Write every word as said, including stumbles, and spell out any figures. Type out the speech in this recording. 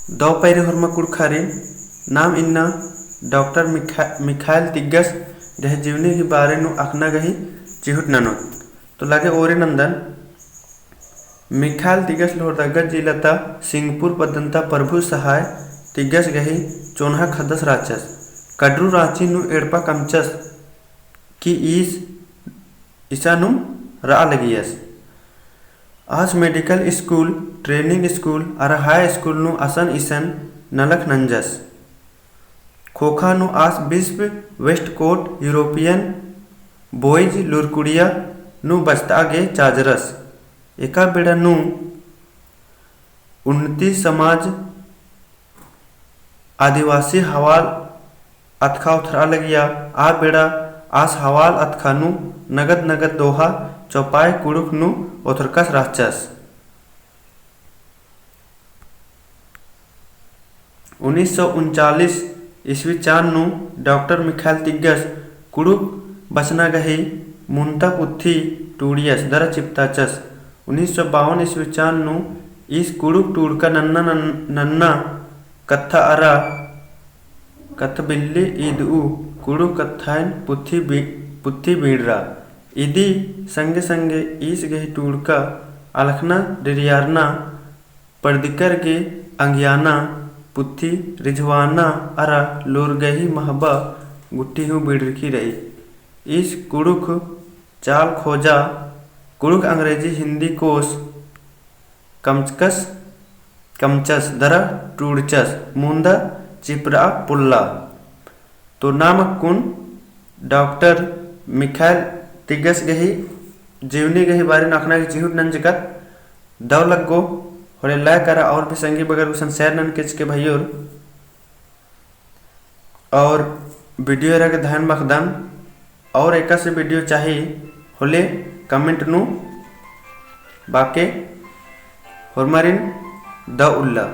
दौ पैरी होरमा कुँड़ुख़ारिन नाम इन्ना डॉक्टर मिखा-, मिखाइल तिग्गस गही जीवनी गही बारे नू अख़ना गही चिहुट ननोत। तो लगे ओरे नन्दन। मिखाइल तिग्गस लोहरदगा जिला ता सिंगपुर पद्दन ता प्रभु सहाय तिग्गस गही चोन्हा ख़द्दस रहचस। कड़रू राँची नू एड़पा कमचस कि ईस इसानुम रआ लगियस। आस medical school, training school अरा high school नू असन इसन नलख नंजस। ख़ोख़ा नू आस बिस्प waistcoat European boys लूरकुड़िया नू बचतआ गे चाजरस। एका बेड़ा नू उन्नति समाज आदिवासी हवाल अतख़ा उथरआ लगिया। आ बेड़ा आस हवाल अतख़ा नू नगद नगद दोहा चौपाय कुँड़ुख़ नू ओथरकस रहचस। उन्नीस सौ उनचालीस ईस्वी चान नू डॉक्टर मिखाइल तिग्गस कुँड़ुख़ बचना गही मुन्ता पुथी टूड़ियस दरा चिपताचस। उन्नीस सौ बावन ईस्वी चान नू ईस कुँड़ुख़ टूड़का नन्ना नन-, नन्ना कत्था अरा कत्थबिल्ली ईदऊ कुँड़ुख़ कत्थाइन पुथी बी-, पुथी बीड़रा। इदी संगे संगे ईस गही टूड़का अलख़ना डिरियारना पड़दिकर गे अंगियाना पुथी रिझवाना अरा लोरगही महबा गुट्ठी हूँ बीड़रकी रई। ईस कुँड़ुख़ चाल खोजा कुँड़ुख़ अंग्रेजी हिन्दी कोस कमचकस, कमचस दरा टूड़चस मुन्दा चिपरआ पोल्ला। तो नाम अक्कुन डॉक्टर मिखाइल तिग्गस गही जीवनी गही बारे नू अख़ना गही चिहुट नंजकत। दौ लग्गो होले like अरा और भी संगी बगर गुसन share नन केचके भइयोर। और video एरा गे धैन मखदन। और एकासे video चाही होले comment नू बाके होरमारिन दौ उल्ला।